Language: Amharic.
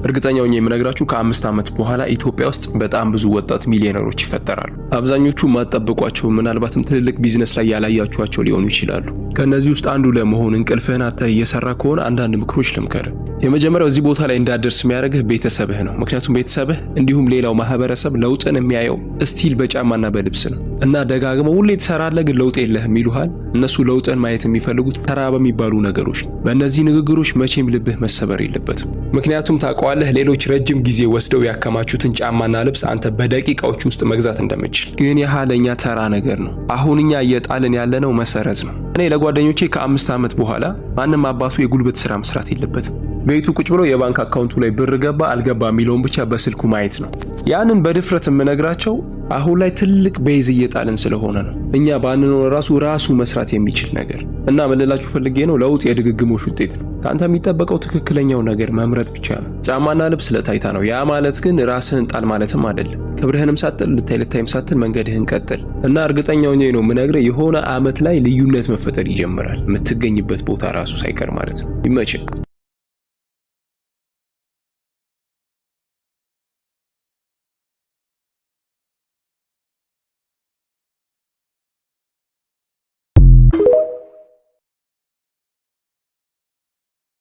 እርግጠኛ ሆኜ የምነግራችሁ ከ5 ዓመት በኋላ ኢትዮጵያ ውስጥ በጣም ብዙ ወጣት ሚሊዮነሮች ይፈጠራሉ። አብዛኞቹ ማትጠብቋቸው፣ ምናልባትም ትልልቅ ቢዝነስ ላይ ያላያችኋቸው ሊሆኑ ይችላሉ። ከእነዚህ ውስጥ አንዱ ለመሆን እንቅልፍህን አጥተህ እየሰራህ ከሆነ አንዳንድ ምክሮች ልምከርህ። የመጀመሪያው እዚህ ቦታ ላይ እንዳትደርስ የሚያደርግህ ቤተሰብህ ነው። ምክንያቱም ቤተሰብህ እንዲሁም ሌላው ማህበረሰብ ለውጥን የሚያየው still በጫማና በልብስ ነው እና ደጋግመው ሁሌ ትሰራለህ ግን ለውጥ የለህም ይሉሃል። እነሱ ለውጥን ማየት የሚፈልጉት ተራ በሚባሉ ነገሮች ነው። በእነዚህ ንግግሮች መቼም ልብህ መሰበር የለበትም። ምክንያቱም ታውቀዋለህ ሌሎች ረጅም ጊዜ ወስደው ያከማቹትን ጫማና ልብስ አንተ በደቂቃዎች ውስጥ መግዛት እንደምትችል። ግን ያ ለእኛ ተራ ነገር ነው። አሁን እኛ እየጣልን ያለነው መሰረት ነው። እኔ ለጓደኞቼ ከ5 ዓመት በኋላ ማንም አባቱ የጉልበት ስራ መስራት የለበትም፣ ቤቱ ቁጭ ብሎ የባንክ አካውንቱ ላይ ብር ገባ አልገባ የሚለውን ብቻ በስልኩ ማየት ነው። ያንን በድፍረት የምነግራቸው አሁን ላይ ትልቅ base እየጣልን ስለሆነ ነው። እኛ ባንኖር ራሱ ራሱ መስራት የሚችል ነገር። እና ምን ልላችሁ ፈልጌ ነው፣ ለውጥ የድግግሞሽ ውጤት ነው። ከአንተ የሚጠበቀው ትክክለኛው ነገር መምረጥ ብቻ ነው። ጫማና ልብስ ለታይታ ነው። ያ ማለት ግን ራስህን ጣል ማለትም አይደለም። ክብርህንም ሳትጥል፣ ልታይ ልታይም ሳትል መንገድህን ቀጥል እና እርግጠኛ ሆኜ ነው የምነግርህ የሆነ አመት ላይ ልዩነት መፈጠር ይጀምራል። የምትገኝበት ቦታ ራሱ ሳይቀር ማለት ነው። ይመችህ።